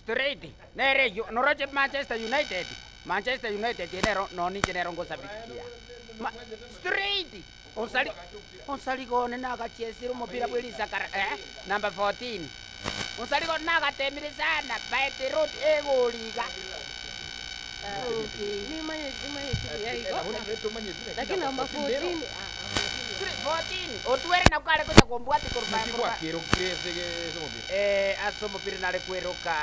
Straight nere eyio noroche Manchester United, Manchester United eye nero nonye inche nero ngosabikia. Ma straight onsari onsariga one nagachiesire omopira bwe risakara eh, number 14. Onsariga one nagatemire sana by the road egori iga. Okay, nimanyeti nimanyeti buya igo. Lakini number 14 ah ah 14. 14 otwere nako kare gocha kombwati korwa Naki gwakerokire ase ase omobere? Eh, ase omobere nare kweroka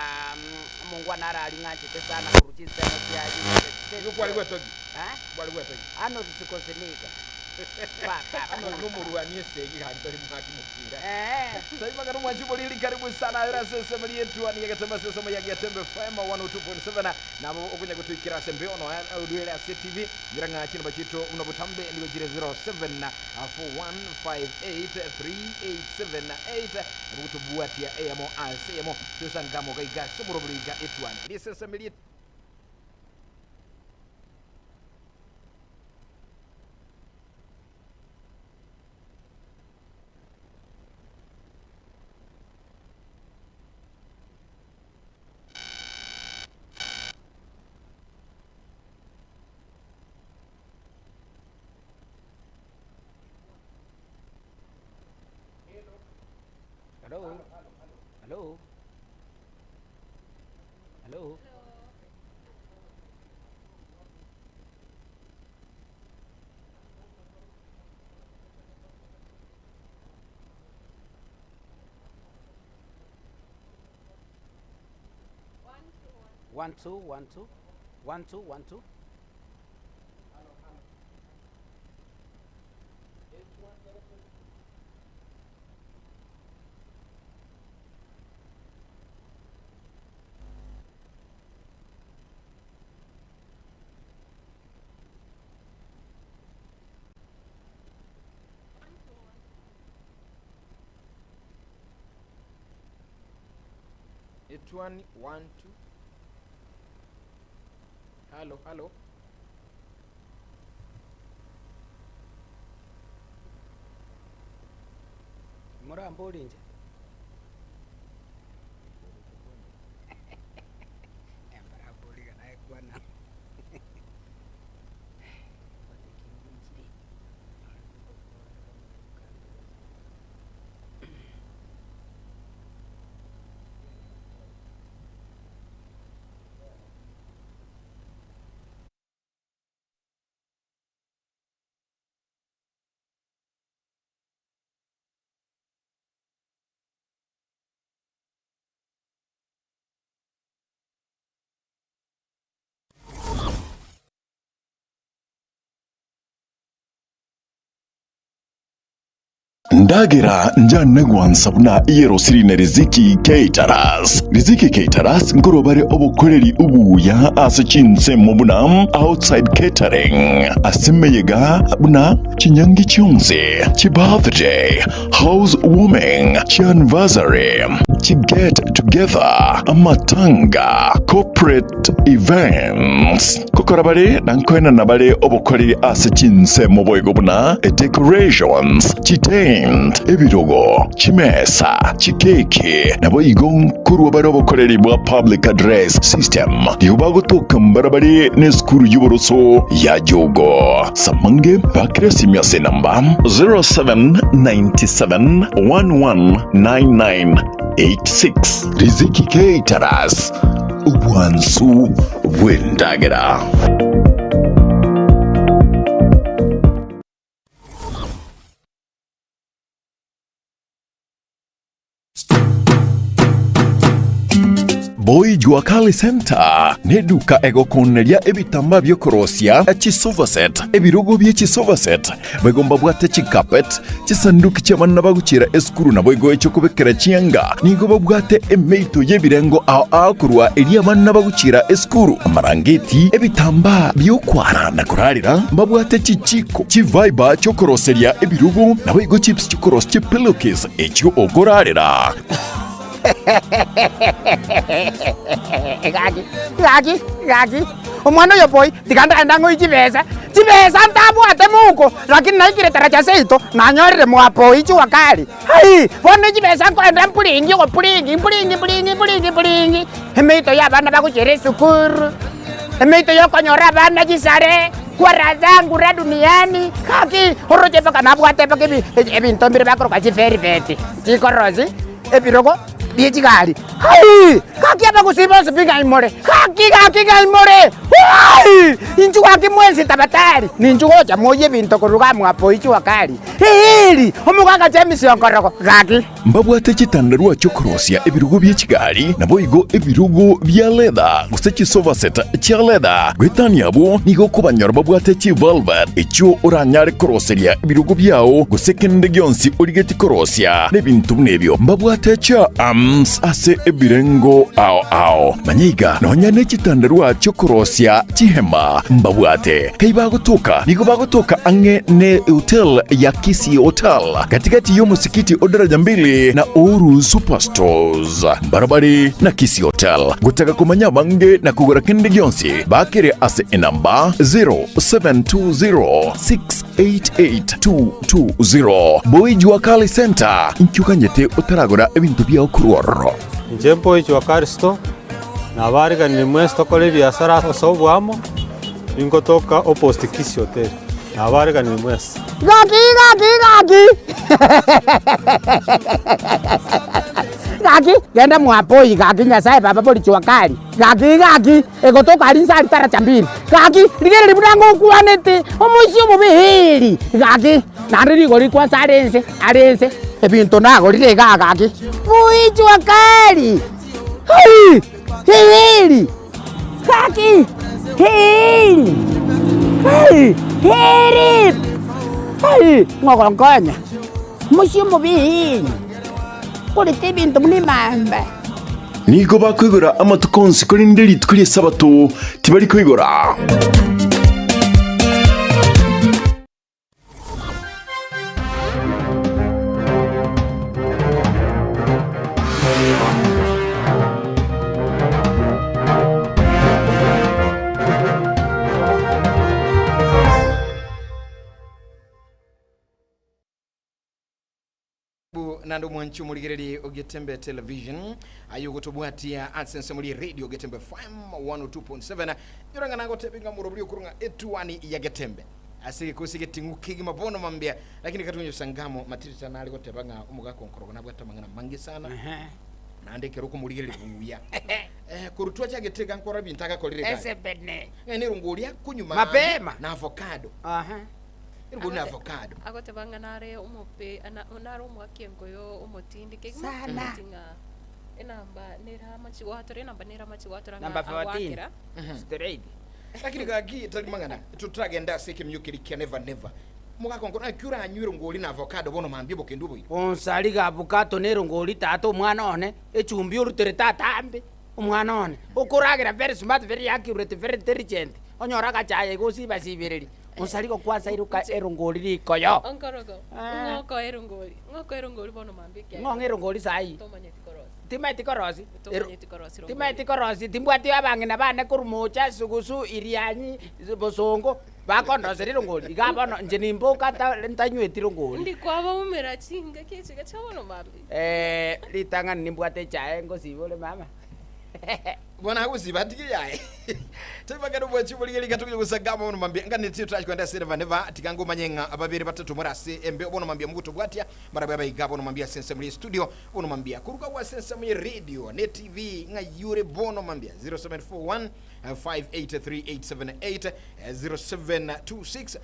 omongwana arari ng'anchete sana korwa chinsemo chia United States. Nigo kware gwetogia? Eh? Kware gwetogia? Arnold Schwarzenegger. Pa, pa, pa. Arnold nomorwani esegi gaki tori mwaki mopira. Eh. Taifa kano mwanchi boriri karibu sana ayore ase ensemo ri'etuani y'egetembe ase ensemo ya Getembe FM 102.7 nabo okonya gotoikera ase embeo nonya orwere ase TV nyora ng'a chinamba chiaito buna botambe nigo chire 0741583878 nabo gotobwatia eyemo ase eyemo tosange amo gaiga ase omoroboro iga etuani ase ensemo eria Hello? Hello? Hello? One, two, one, two. One, two, one, two. Etwani one two. Halo halo. Morambori inche? Embarambori iga naye kwana. Ndagera njane gwansa buna eyerosiri ne Riziki Caterers. Riziki Caterers nkorwa bare obokoreri obuya ase chinsemo buna outside catering, ase emeyega buna chinyangi chionsi, chibirthday, house warming, chianniversary, chiget together, amatanga, corporate events. Gokora bare na nkoenana bare obokoreri ase chinsemo boigo buna decorations, chitent, ebirogo, chimesa, chikeki, naboigo nkorwa bare obokoreri bwa public address system. Nigo bagotoka mbarabare nesukuru y'oboroso ya Jogo. Samange bakire esimi ase enamba 0797119986. Riziki Caterers, obwansu bw'endagera. Boy Jua Kali Center neduka egokoneria ebitambaa biokorosia chisofa set, ebirogo bie chisofa set, Boigo mbabwate chicarpet, chisanduki chi'abana bagochiera esukuru naboigo echi'okobekera chianga. Nigo babwate emeito y'ebirengo ao ao korwa eria abana bagochiera esukuru, amarangeti, ebitambaa bi'okwara na korarera. Mbabwate chichiko, chiviber chi'okoroseria ebirogo, naboigo chips chi'okorosia chipillowcase echio okorarera. Gaki, gaki, gaki. Omwana oyo boy, tiga ndagende ng'oe chibesa, chibesa ntabwate mouko, lakini naikire taracha seito, nanyorire mwapoi jua kali. Aii, bono chibesa nkoenda mpuringi ogopuringi mpuringi mpuringi mpuringi mpuringi, emeito ya abana bagochiera esukuru, emeito ya okonyora abana chisare, kwara zangu ra duniani, gaki oroche mpaka nabwate mpaka ebi ebinto mbire bakoroka chivelvet, chikorosi ebirogo bie chigari. Aii! Gaki abagusii bonsi pi ng'ai more? Gaki gaki ng'ai more? Aii! Inchuo gaki mwensi tabatari, ninchuo gocha moyie ebinto korwa iga mwapo inchuo kari. Eeri! Omogaka James Onkorogo, gaki. Mbabwate chitandarua chi'okorosia ebirogo bie chigari, naboigo ebirogo bia leather, gose chisofa set chia leather. Goetania abwo, nigo okobanyora babwate chivelvet, echio oranyare koroseria ebirogo biao, gose kende gionsi origetie korosia nebinto buna ebio. Mbabwate chia arms ase ebirengo ao ao. Manya iga, nonya ne chitandarua chi'okorosia chihema mbabwate. Kai bagotoka? Nigo bagotoka ang'e ne hotel ya Kisii Hotel, gati-gati y'omosikiti o Daraja Mbili na Uhuru Superstores. Mbarabare na Kisii Hotel. Gotaka komanya abange na kogora kende gionsi, bakere ase enamba 0720688220. Boy Jua Kali Center, inki oganyete otaragora ebinto biao korwa ororo? Inche Boy Jua Kali Store, nabariganirie mwensi tokore ebiasara ase oboamo, ningotoka opposite Kisii Hotel, nabariganirie mwensi. Gaki gaki gaki gaki genda mwapoi gaki Nyasaye baba bori jua kali gaki gaki egotoka aria inse aria taracha mbili gaki rigereria buna ngokwanete omoisia omobe eeri gaki naende rigori kwanza are inse are inse ebinto nagorire igaa gaki bui jua kali aii eeri gaki eeri aii eeri aii ng'ogonkonya omoisia omobe eeri. Korete ebinto buna emamba. Nigo bakoigora amatuko onsi, korende rituko ri'Esabato tibari koigora. Bu nande omwanchi omorigereri o Getembe Television aye ogotobwatia ase ensemo rie radio Getembe FM 102.7 nyora ng'a nagotebia ng'a omorobori okorwa ng'a etuani ya Getembe ase egekosi egeting'u kegima bono mambia lakini katonye sangamo matirita nare goteba ng'a omogaka onkorogo nabwate amang'ana amange sana naende ekero okomorigereria buya eh, korwa twachagete iga nkora ebinto agakorire iga Esebene. ng'a nerungu oria akonywa Mapema. na avocado Aha. Erigori na avocado. Agoteba ng'a nare omope ana nare omoaki enkoyo omotindi kegima Sana. ati ng'a enamba nere amachi goatora enamba nere amachi goatora ng'a Number 14. agoakera Straight. Lakini gaki tari mang'ana totragenda ase ekemiyo keria kia never never. Mogakonko naki oranywe erongori na avocado bono mambia obokendu oboire. Onsariga avocado na erongori tata omwana one, echumbi orutere tata ambe, omwana one. Okoragera very smart, very accurate, very intelligent, onyore agachaye iga osibasibereri. Onsariga okwansaire oka erongori rikoyo. Onkorogo, Ah. ng'o okoa erongori, ng'o okoa erongori bono mambia ekiagera Ng'o ng'a erongori saii? tomanyeti korosia. Timaeti korosi? Ero- Tomanyeti korosia erongori. Timaeti korosi, timbwati abang'ina bane korwa moocha, sugusu, irianyi, bosongo, bakondoseria erongori. Iga bono inche nimboka nta ntanyweti rongori. Ndi kwabaumera chingaki echi iga chia bono mambia. Eh, ritang'ani nimbwate echae ngosiba ore mama. Bono agosiba atige yaye. Tebakana obwanchi oborigereria gatokonya gosanga amo bono mambia nganeti torachi kogenda ase neva neva tiga ngomanye ng'a babere batato more ase embe bono mambia mogotobwatia barabwo abaiga bono mambia ase ensemo ye studio bono mambia koruga agwo ase ensemo ye radio ne TV ng'ai ore bono mambia 0741 583878 0726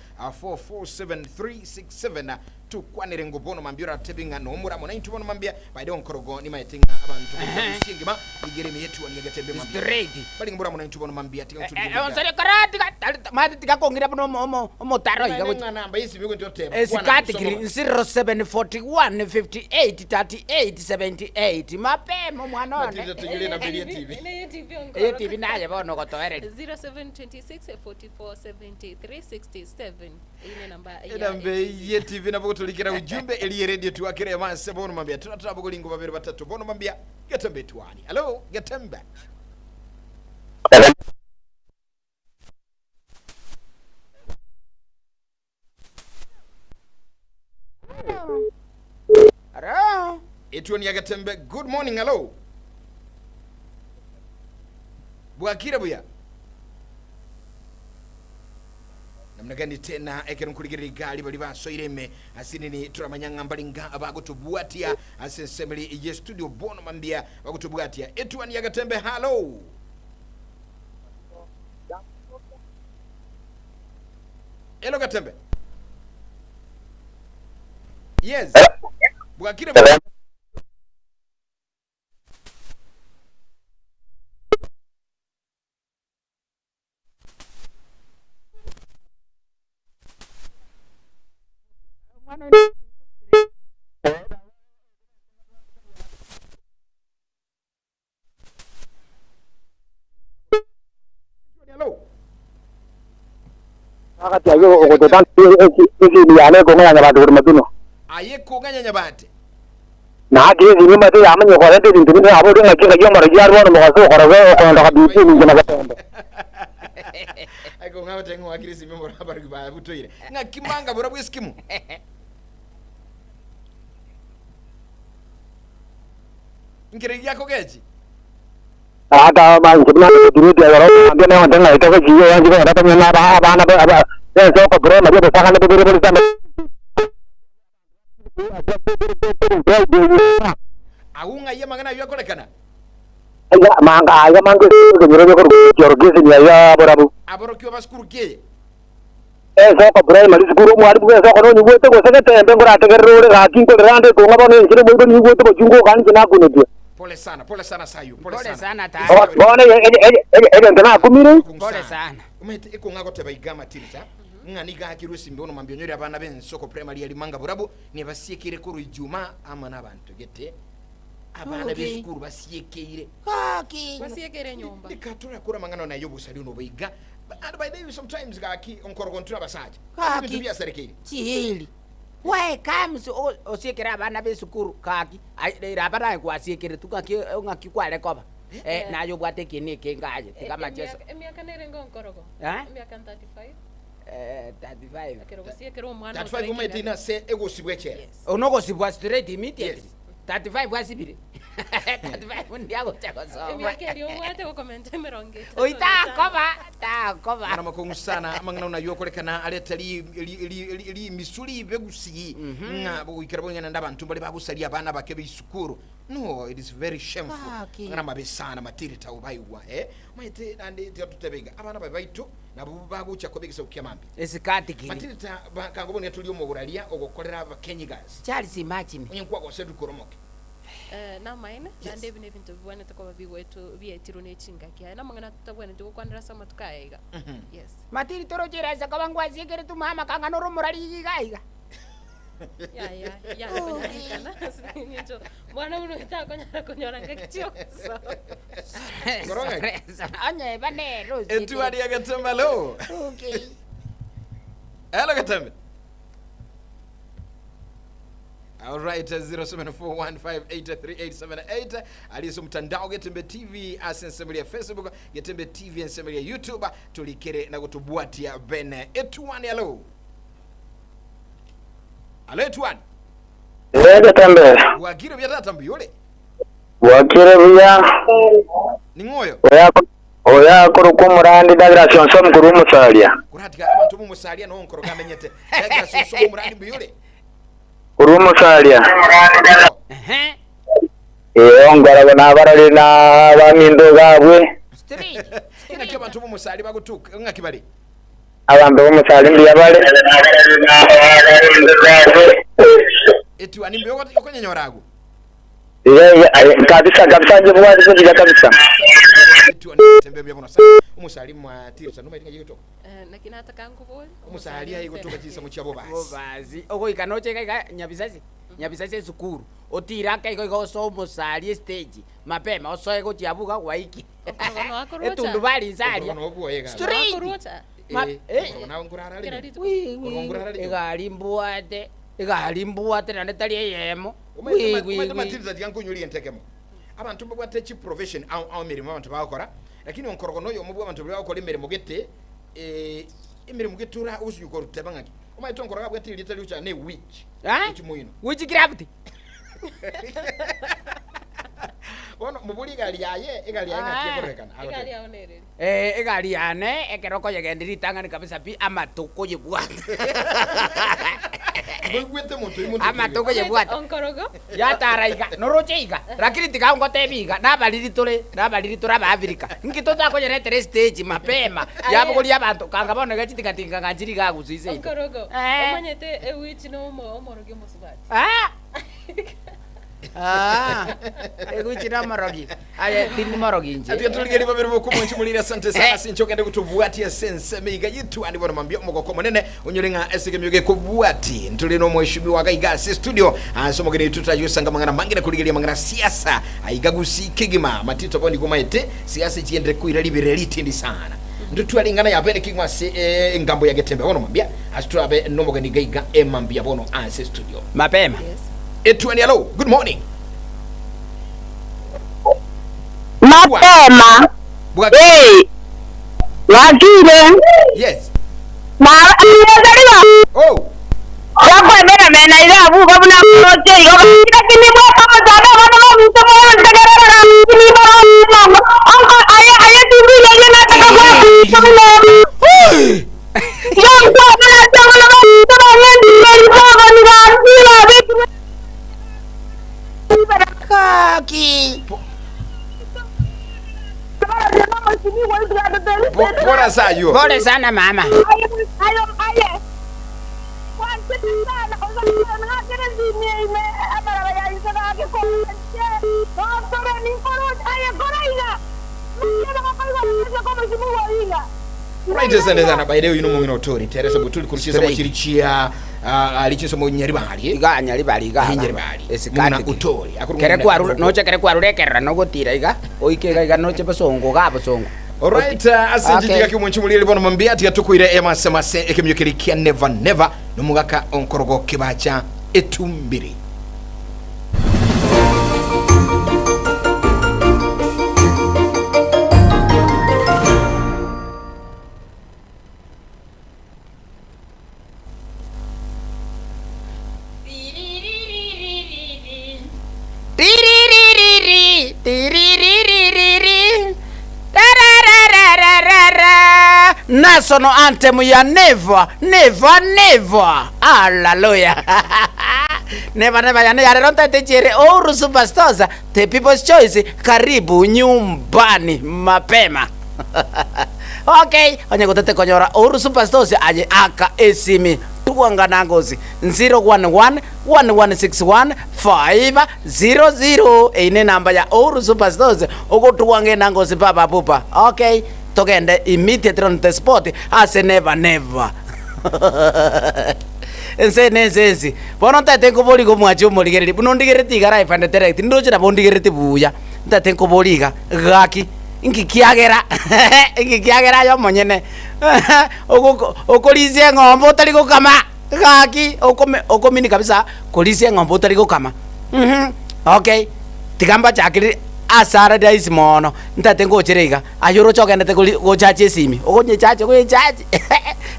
447367 Tokwanere ngo bono mambia oratebe ng'a nomore amo naintwe bono mambia, by the way nkorogo nimaete ng'a abanto korwa Gusii engima nigo ere ime y'etuoni egetembe mambia. Straight. Bari ng'a mbore amo naintwe bono mambia, tiga Eh, ntorigererie eh, iga. onsore kora tiga tari mate tiga kong'ira buna omo omo omotaro iga Naende gochi ng'a namba y'esimi ogocha oteba, kwana Esikati soma kiri bono. 0741 58 38 78 mapema omwana one. Matilda toigure enamba eria TV. Ene TV Eye TV naye bono ogotoereria. 0726 44 73 67. Enamba eye TV nabo gotorikera ujumbe eri radio twakere emanse bono mambia turatura bogoringo babere batatu bono mambia getembe twani hello getembe. Etuoni ya Getembe, good morning, hello. Bwakire buya. Namna gani tena ekero nkorigereria igari bari basoire ime ase nini toramanya ng'a mbari nga bagotobwatia ase ensemeri ye studio bono mambia bagotobwatia. Etuoni ya Getembe, hello. Hello Getembe. Yes. Bwakire buya. Hello. Agati ayio ogoteta esimi yane ekong'anya abanto korwa matunwa. Aye kong'anya nyabate. Na akire esimi omanyete yamanya okoreta ebinto binde nabo ore ng'aki ng'aki omorogi arwe bono mogaso okoroge okondoka BP eminto na getembe. Aye kong'anya gote ng'o akire esimi omoro abarogi babutoire. Ng'aki manga bora bw'esikimu. Nkere giakogechi. Ata inche buna edireti igoro mambia neonte ng'a etoke chiyo yanche kogenda tonyene na aba abana be aba ense okopremari obosakane bobere bore sana. Agwo ng'ai amang'ana ayio akorekana? Aiga manga aiga manga ekenyoro gekorokwa ekiorogesi aiga borabu. Aborokigwa ba sukuru ki eye? Ensoko primary school omwalimu bw'ensoko nonyigwete gose getembe nkorategerere ore gaki nkorere ande ekong'a bono inche nomoibo niigwete bochungu oka inche nakunetie. Pole sana, pole sana Sayo, pole Pole sana. sana tata. Bono egento nakumire. Pole sana. Omanyete ekong'a goteba iga amatirita ng'a nigo akirwe esimbe bono mambia onyore abana b'ensoko primary aria manga borabu nebasiekere korwa ijuma amo na abanto gete abana Okay. b'esukuru basiekeire. Gaki. Basiekere nyomba. Ndikatorakora amang'ana naye obosari ono boiga. And by the way sometimes gaki onkorogo ntwe abasacha. Gaki. Ebinto biasarekeire. Chihili. Why comes osiekere abana b'esukuru gaki aba naye gwasiekere tu ng'aki ng'aki kware koba eh, naye obwate ekieni ekenga aye tiga amacheso. Emiaka nere ngonkorogo. Eh? Emiaka 35. Eh, 35. Ekero gosiekera omwana 35 omanyete ina ase egosibwa echela. Yes. Onogosibwa straight immediately. Yes. 35 asibire. 35 ndiagocha gosoma. Emiaka eria obwate gokomenta emerongo etato Oi na etano. takoba, takoba. Mang'ana makong'u sana amang'ana nayo okorekana areta ri- ri- ri- ri- rimisu ribe gusii ng'a goikera bong'ina nde abanto mbare bagosaria abana bake b'esukuru no it is very shameful Gaki. mang'ana mabe sana matirita obaigwa eh maete nande tiga totebe iga abana babe baito nabo bagocha koba egesaku kia mambia Esikati kiri. matirita ba- kango bono tori omogoraria ogokorera abakenyi gasi Charles imagine. onye nkwagosete koromoke Eh, namaene naende ebi nebinto bibwenerete koba bigwetu bietirwe na echingaki aye namang'ana totabwenereti gokwanera ase amatuko aya iga. Yes. Matiri torochera ase koba ngwasiekere tu mama kang'ana ore omorari iga iga. Ya ya ya konyarekana ase eng'encho mwana buna oyo takonyara konyora ngaki chiogosoa. Ngoro ng'aki? Onye eba nere osiekere. Etuari ya Getembe, hello. Okay. Hello Getembe. Alright, 0741583878 aliso mtandao Getembe TV ase ensemo ya Facebook, Getembe TV ensemo ya YouTube tulikere na gotobwatia bene. Etuani hello. Hello Etuani. Ee Getembe, Bwakire buya tata mbuyore. bwakire buya Ning'oyo. oya oya korokwa omorandi Douglas Onso omokuru omosaria. Kuratika abantu b'omosaria no nkoro gamenyete. Douglas Onso omorandi mbuyore. Korwa omosaria. Ehe. Ee ongorabo nabarori na abang'into gabwe. Straight. Ng'aki abantu b'omosari bagotuka ng'aki bare. Abanto b'omosari mbuya bare. Etuani mbuya okonyenyora agwo. Kabisa kabisa nje bwatise buya kabisa. Etuani tembe buya bono sana. Omusari mwatirisa noma iringa yigotoka. Eh, naki nataka nkobori. Omusari ayigotoka chisemo chiabo basi. Bobazi. Ogoika noche iga iga nyabisasi. Nyabisasi esukuru. Otire ake igo igo osoe omosari estage. Mapema osoe gochia buga gwaiki. Okorogo noakorocha. Etundubari inse aria. Okorogo nobwoye Straight. Noakorocha. Ma- Eh, eh. okorogo nawe nkorara Kera rimo. rituko. Wi, wi, Okorogo nkorara rimo. egari mbwate. Egari mbwate naende tari eyemo. Wi, wi, Omanyete wi. matirisa tiga nkonyuria entekemo. Abanto mbabwate chiprofession ao ao emeremo abanto bagokora lakini onkorogo noyomo bwa abanto baria bagokora emeremo gete eh, emeremo gete ora ogosunyuka oruteba ng'aki. Omanyete onkorogo abwate erieta riocha ne witch. Eh? Witch moino. Witchcraft. Bono mobori egari yaye, egari yaye ng'aki ekororekana? Egari Agoteba. yao nereri. Eh, egari yane ekero okoyegendia ritang'ani kabisa pi amato koyebwata. Nkoigwete omonto oyio monto Amato otigete. koyebwata. Onkorogo. Yatara iga, noroche iga, lakini tiga ngotebi iga, nabariri tore, nabariri tore Abaafrika. Nki totakonyeretera estage mapema, yabogoria abanto, kanga bono iga chitingatinga ng'a nchiri iga gusii seito. Onkorogo. Eh. Omanyete ewichi na omo omorogi omosubati. Ah! Ah, eguchi nomorogi. Aye tindi morogi inche. Atiga turigerie babere bokomonchi morire asante sana Eh. ase inche ogende gotobwatia ase ensemo iga yitwani bono mambia omogoko omonene onyore ng'a ase egemio gekobwati ntore na omweshimiwa iga iga ase studio ase omogeni oito tayosanga amang'ana mange na korigereria amang'ana siasa aiga gusii kegima matito bono nigo omaete siasa echiendere koira ribere ritindi sana ntotware ing'ana ya bene kegima ase eh, engambo ya getembe bono mambia ase torabe nomogeni iga iga emambia bono ase studio Mapema. Yes. Etwani hello good morning Mapema. Bwaki. Eh. Wakire. Yes. Na azaliwa. Oh. Bakwemera mena iga abuga buna moche igo lakini bwa kama sana bana ba mtu mmoja ntegerera ni bana anko aye aye tundu yeye na taka kwa kumna. Yo mtu bana chama na mtu na ndi ni baba ni ba Kaki. Bora sayo. Pole sana mama. Right asante sana by the way ino mungino otori teresa butuli kuruchisa Straight. mochirichia alichisa monyaribali Iga anyaribari iga. Nyaribari. Esikati. Muna utori. Akuru Kere muna kwaru utori. noche kere kwarurekerera nogotira iga. Oike iga iga noche bosongo ga bosongo. Alright, ase Okay. njijiga kimunchi muliri bono mambia tiga tukuire emasemase ekemyokeri kia never never nomugaka onkorogo kibacha etumbiri. Tiriririri, tiriririri, tararararara. National anthem ya never, never, never. Hallelujah. Never, never, yani yarero ntatechere Ouru Superstars, the people's choice, karibu nyumbani mapema. Okay, onye gotete konyora Ouru Superstars aye aka esimi tuwanga nangozi 011 1161 500 eine namba ya Ouru Superstars ogotuwange nangozi papa pupa. Okay, togende immediately on the spot ase never never. Ense nense ensi bono ntaete nkobori iga omwachi omorigereri buna ondigereti iga live and direct ndoche nabo ondigereti buya ntaete nkobori iga gaki inki kiagera inki kiagera aye omonyene ogoko okorisia eng'ombe otari gokama gaki okome okomini kabisa korisia eng'ombe otari gokama mh okay tiga mbachakere ase are rahisi mono ntaete ngochera iga aye oroche ogendete kori gochacha esimi okonyechacha okonyechacha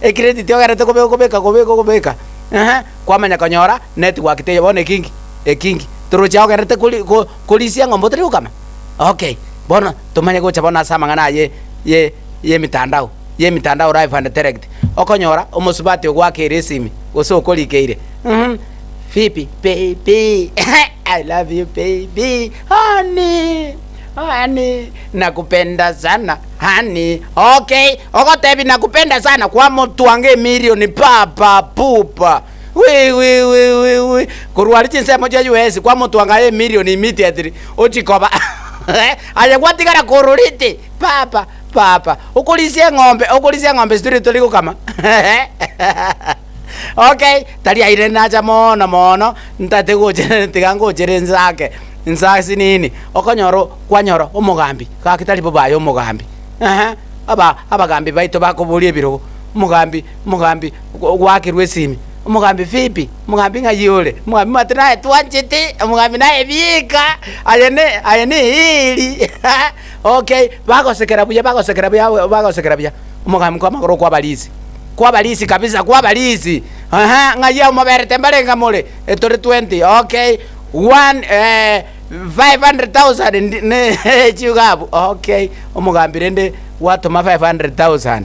ecredit ogendete kobe okobeka kobeka okobeka ehe kwamanya konyora network teiyo bono ekingi ekingi torochi ogendete kori ko korisia eng'ombe otari gokama okay bono tomanye gocha bono ase amang'ana aye ye ya emitandao ya emitandao live and direct okonyora omosubati ogoakeire esimi gose okorikeire mh vipi baby I love you baby honey honey nakupenda sana honey okay ogotebi nakupenda sana kwamotwanga emilioni papa pupa wi wi wi wi wi korwa aria chinsemo chia US kwamotwanga emilioni immediately ochikoba aye gwatigara kororete papa papa okorisia eng'ombe okorisia eng'ombe story tori gokama okay tari aire nacha mono mono ntate gocha tiga ngochere nsake nsasi nini okonyora kwanyora omogambi gaki tari bobe aye omogambi ehe aba abagambi baito bakoboria ebirogo omogambi omogambi gwakerwa esimi omogambi vipi omogambi ng'ai ore omogambi omanyete naye twanchete omogambi naye bieka aye ne aye ne eeri okay bagosekera buya bagosekera buya bagosekera buya omogambi kwamagoro kwabarisi kwabarisi kabisa kwabarisi ehe ng'ai omoberete mbarenge more etore 20 okay. One eh, 500,000 ndi- ne chiuga abwo okay omogambi rende gwatoma 500,000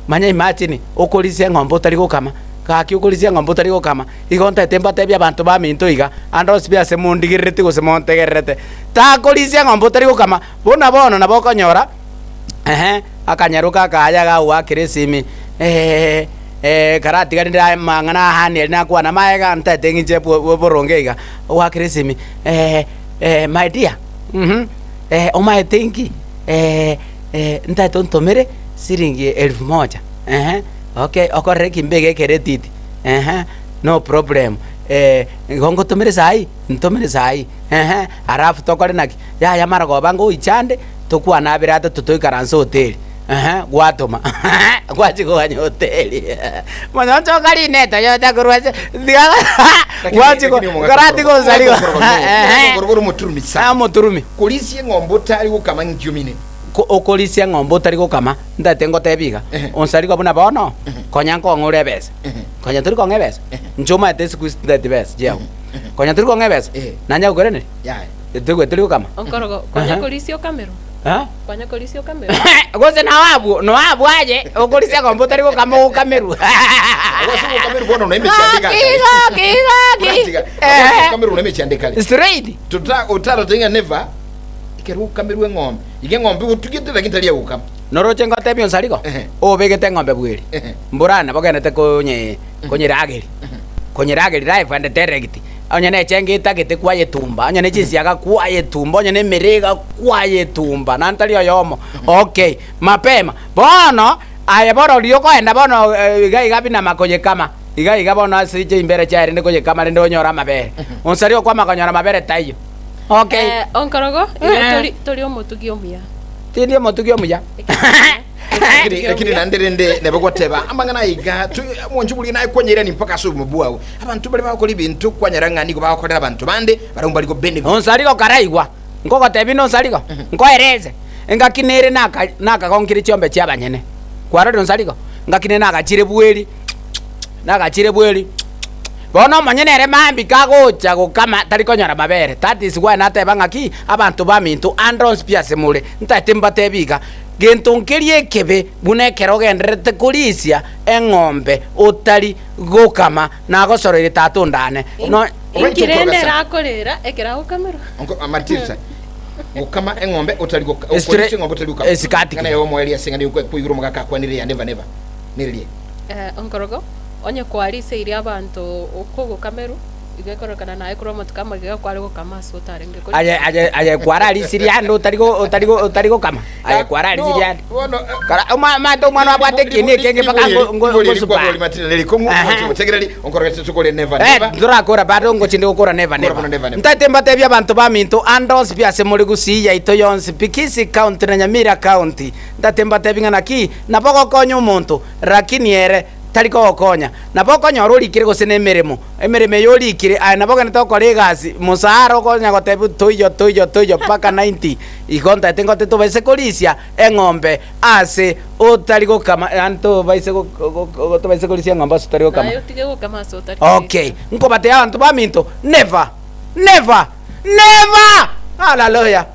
manya imagine okorisia eng'ombe otari gokama gaki okorisia eng'ombe otari gokama igo ntaete mbatebie abanto baminto iga ande onsi pi ase mondigerereti gose montegererete takorisia eng'ombe otari gokama buna bono nabo okonyora ehe akanyaroka akaya gagoakera esimi eh karatiga rende amang'ana ahani aria nakwana amaega ntaete ng'inche boronge iga ogoakera esimi my dear omaete inki ntaete ontomere siringi elfu moja okay okorere ki mbeke ekeredit no problem igo ngotomere saii ntomere saii alafu tokore naki yaya marogoba ngoichande tokwane abere atato toikaranse hoteli. Ehe, gwatoma gwachia koganya hoteli monyoncho okarina etoyota korwa ase gwachia karati gosariwa Korogoro omoturumi sana. omoturumi Korisia eng'ombe otari gokama ng'iki omine. Okorisia eng'ombe otari gokama ntagete ngotebi iga onsarigwa buna bono konya nkong'ore ebesa konya tori kong'a ebesa inche omanyete siku hizi tintageti besa chiago konya tori kong'a ebesa nanya gokoiraneria Yaya. tori gokama Onkorogo, konya korisia okamerwa. Eh? Kwanya korisia okamerwa. Gose nao abwo, nao abwo aye, okorisia ng'ombe otari gokama ogokamerwa. Gose ogokamerwa bono na emechando Gaki, egakare. gaki, gaki. Oratiga, Eh. ogokamerwa na emechando ekare. Straight. Tota otaroteba ng'a never, ekero ogokamerwa eng'ombe, iga eng'ombe otugete lakini tari egokama. Noroche ngotebie onsarigo, Ehe. obegete eng'ombe bweri, Ehe. mborana bogenete konye konyerageri, konyerageri live and direct. Onye nechenge etagete kwayetumba, onye ne chinsiaga kwayetumba, onye ne emerega kwayetumba, naende tari oyomo. Okay, mapema. Bono, aye bono riria okoenda bono iga iga binama koyekama, iga iga bono ase chimbere chiaye rende koyekama rende onyore amabere. Onsi aria okwama konyora amabere taiyo. Okay. Eh, onkorogo, igo tori, tori omotugi omuya. Tindi omotugi omuya. Lakini lakini naende rende nabo goteba amang'ana aiga tu omonche oboria naye kwanyairani mpaka ase obogima bwao. Abanto baria bagokora ebinto kwanyora ng'a nigo bagokorera abanto bande barabwo mbari go benefit. Onsarigo karaigwa, nkogotebia nonsarigo, nkoerese, engaki nere naka nakagonkire chiombe chi'abanyene. Kwarorire onsarigo? Engaki nere nagachire bweri, nagachire bweri, bono omonyene ere mambia kagocha gokama tari konyora mabere. That is why nateba ng'aki, abanto baminto ande onsi pi ase more, ntagete mbatebi iga, gento nkeria ekebe buna ekero ogendererete korisia eng'ombe otari gokama, nagosoroire tata ondane. No, Inki rende erakorera ekero agokamerwa? Onko amatirisa gokama eng'ombe otari goka Estre- okorisia eng'ombe otari gokama. esikati. Ng'ana yo omoerio ase ng'ana yo koigura omogaka akwanire ya never never. Neririe. Eh, onkorogo, onye kwariseirie abanto okogokamerwa, igo ekororekana naye korwa amatuko amagega kware gokama ase otarenge korisia. Aye aye aye kwararisirie ande otari go otari go otari gokama. Aye kwararisirie ande. Bono Kara oma omanyete omwana abwate ekieni ekenge mpaka ngo ngo ngosupa. Aha. Eh, ntorakora bado ngochinde gokora never Kora bono never. never never. Ntaete mbatebie abanto baminto ande onsi pi ase more Gusii yaito yonsi pi Kisii county na Nyamira county. Ntaete mbatebie ng'a naki nabo ogokonya omonto lakini ere tari kogokonya. Nabo okonyora orikire gose na emeremo, emeremo eye orikire aye nabo ogenderete gokora egasi mosara okonya gotebiwa toiyo toiyo toiyo mpaka 90. Igo ntaete ngote tobaise korisia eng'ombe ase otari gokama, yaani tobaise go- go- go- tobaise korisia eng'ombe ase otari gokama. Naye otige gokama ase otari Okay, nkobatebia abanto baminto, never, never, never! Hallelujah!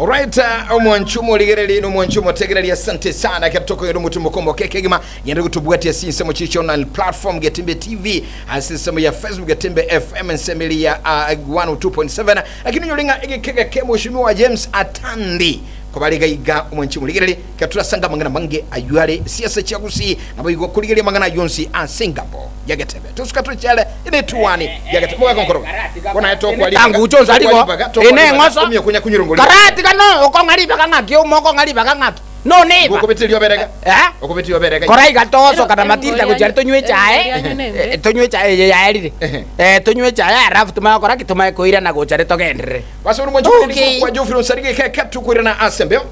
Alright, omwanchi omorigereri na omwanchi omotegereri asante sana ekero tokoyora omotu mokombo ke kegima genda gotobwatia ase ensemo chiche online platform Getembe TV ase ensemo ya Facebook Getembe FM ensemo eri ya 102.7 lakini onyore ng'a egeka egeke mheshimiwa James Atandi kobare iga iga omwanchi omorigereri ekero torasanga amang'ana amange aywo are siasa chia Gusii nabo igo korigereria amang'ana aywo onsi ase engabo ya Getembe tosuka tochare ine tuwani ya Getembe mogaka nkoroba bono aye tokwa ribaga Tangucho tokwa nsarigo ribaga tokwa ine ribaga eng'oso omio konya kunyurunguria karatiga no okong'a ribaga ng'aki omokong'a ribaga ng'aki no neighbor Okobete rioberega Eh? okobete rioberega Kora iga togosoka na Ero- matilda erongori gochia aria tonywe echae erongori yanyu nembe. tonywe echae eye yaerire Ehe. tonywe echae alafu tumanye gokora ki tumanye koirana gocha aria togenderere Basi ore mwanchi Okay. kwa Geoffrey Onsarigo ekeka tukoirana ase embeo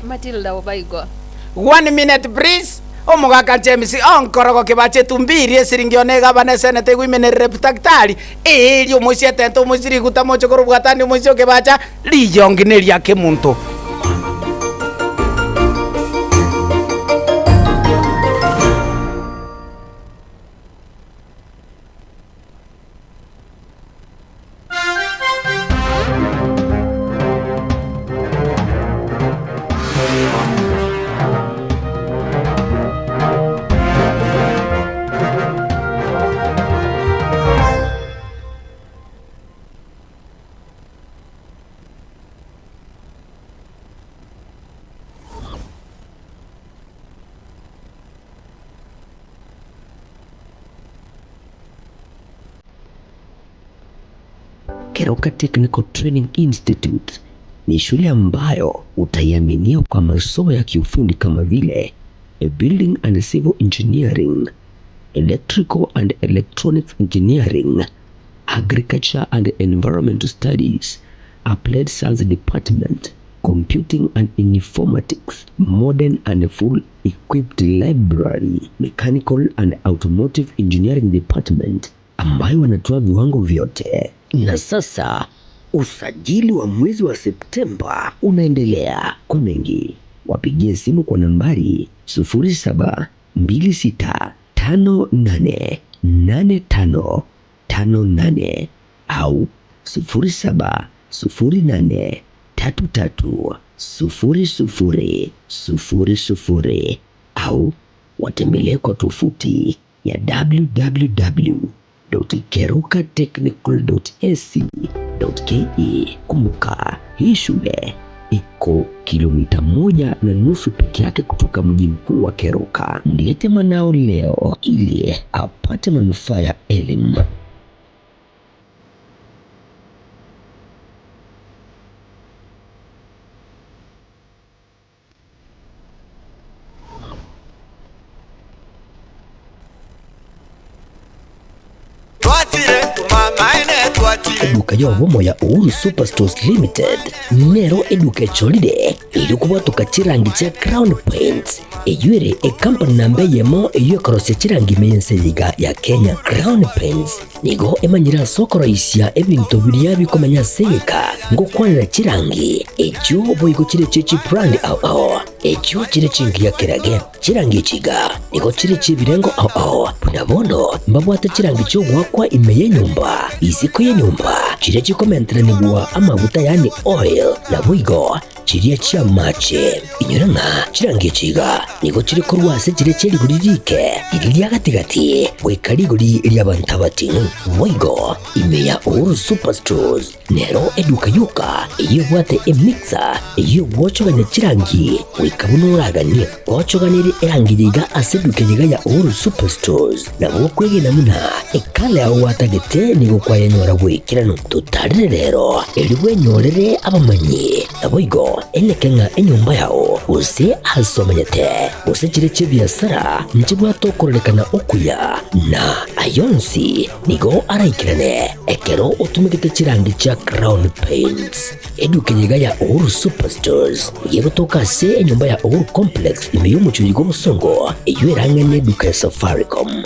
Matilda obaigwa. One minute please. Omogaka James onkorogo kebache etumbiri esiringi one egabana esenete egoimenerere daktari eeri omoisia etente omoisia riguta moche korobwatani omoisia okebacha riyongi neria kemunto. Keroka Technical Training Institute ni shule ambayo utaiaminia kwa masomo ya kiufundi kama vile Building and Civil Engineering, Electrical and Electronics Engineering, Agriculture and Environmental Studies, Applied Science Department, Computing and Informatics, Modern and Full Equipped Library, Mechanical and Automotive Engineering Department ambayo wanatoa viwango vyote. Na sasa usajili wa mwezi wa Septemba unaendelea. Kwa mengi wapigie simu kwa nambari 0726588558 au 0708330000 au watembelee kwa tovuti ya www.kerokatechnical.ac.ke. Kumbuka, hii shule iko kilomita 1.5 peke yake kutoka mji mkuu wa Keroka. Mlete mwanao leo ili apate manufaa ya elimu. Eduka y'obomo ya Uhuru Superstores Limited nero eduka echolire eri kobwatoka chirangi chia Crown Paints eywo ere ecompany namba eyemo eywo ekorosia chirangi ime y'ense eyeiga ya Kenya. Crown Paints nigo emanyire ase okoroisia ebinto biria bikomenya ase egeka ngokwanera chirangi echio boigo chire chie chibrand ao ao echio chire chingiya kerage. Chirangi echi iga nigo chire chi'ebirengo ao ao, buna bono mbabwate chirangi chi'ogoakwa ime y'enyomba, isiko y'enyomba, chiria chikomenteranigwa amaguta yaani oil, naboigo chiria chi'amache. Inyora ng'a chirangi echi iga nigo chire korwa ase chiria chie rigori riike, riria ria gati-gati, goika rigori ri'abanto abating'u. Boigo ime ya Uhuru Superstores Nero eduka yoka eyio ebwate emixer eyio egwochogania chirangi goika buna oraganie. Gwochoganirie erangi eye iga ase eduka eye iga ya Uhuru Superstores, nabo okwegena buna ekala yao gwatagete nigo kwayenyora bw'ekeranu. Totarire rero erio bwenyorere abamanyi, naboigo eneke ng'a enyomba yao gose ase omenyete gose chire chi'ebiasara nchibwate okororekana okuya na ayonsi Nigo araikerane ekero otumegete chirangi chia Crown Paints. Eduka eye iga ya Uhuru Superstores nigo egotoka ase enyomba ya Uhuru Complex ime y'omochie oyo bw'obosongo eyio erang'ane eduka ya Safaricom.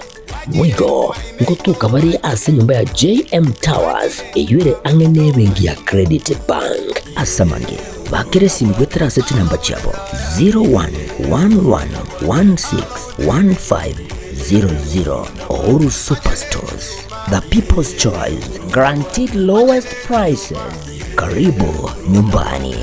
Boigo ngotoka bare ase enyomba ya JM Towers eyio ere ang'e n'ebenki ya Credit Bank. Ase amange, bakera esimi goetera ase chinamba chiabo 0111161500. Uhuru Superstores, the people's choice, guaranteed lowest prices. Karibu nyumbani.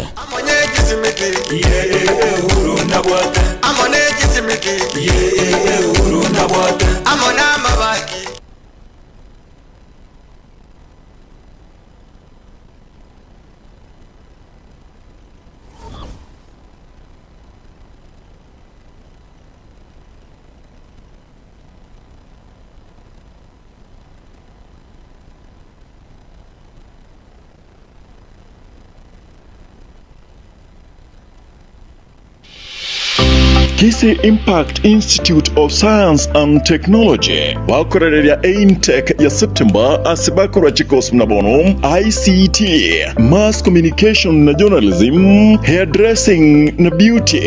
Kisii Impact Institute of Science and Technology bakorereria Aintec ya September ase bakorwa chikosi buna bono ICT, Mass Communication na Journalism, Hairdressing na Beauty,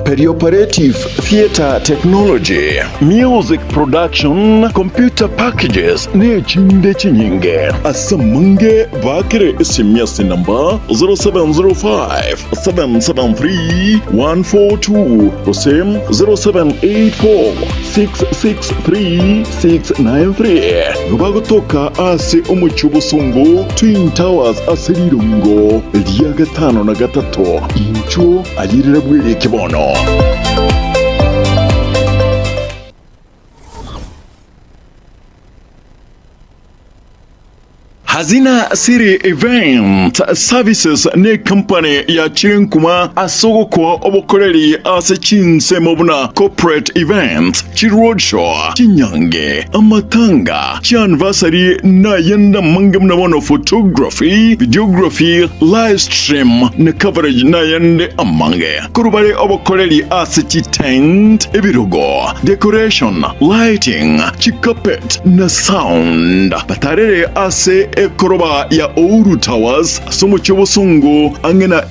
Perioperative Theatre Technology, Music Production, Computer Packages na echinde chinyinge. Ase amange baakere esimi ase enamba 0705 773 142 gose 0784 663 693. Nigo bagotoka ase omochie obosongo Twin Towers ase rirongo ria gatano na gatato. Inchuo ayerera bwereke bono. Hazina City Event Services ne company ya chirenkuma ase ogokoa obokoreri ase chinsemo buna corporate events, chiroadshow, chinyange, amatanga, chianniversary na ayande amange buna bono photography, videography, live stream na coverage na ayande amange. Korwa bare obokoreri ase chitent, ebirogo, decoration, lighting, chicarpet na sound. Batarere ase ekoroba ya Ouru Towers ase omochie obosongo ang'e na.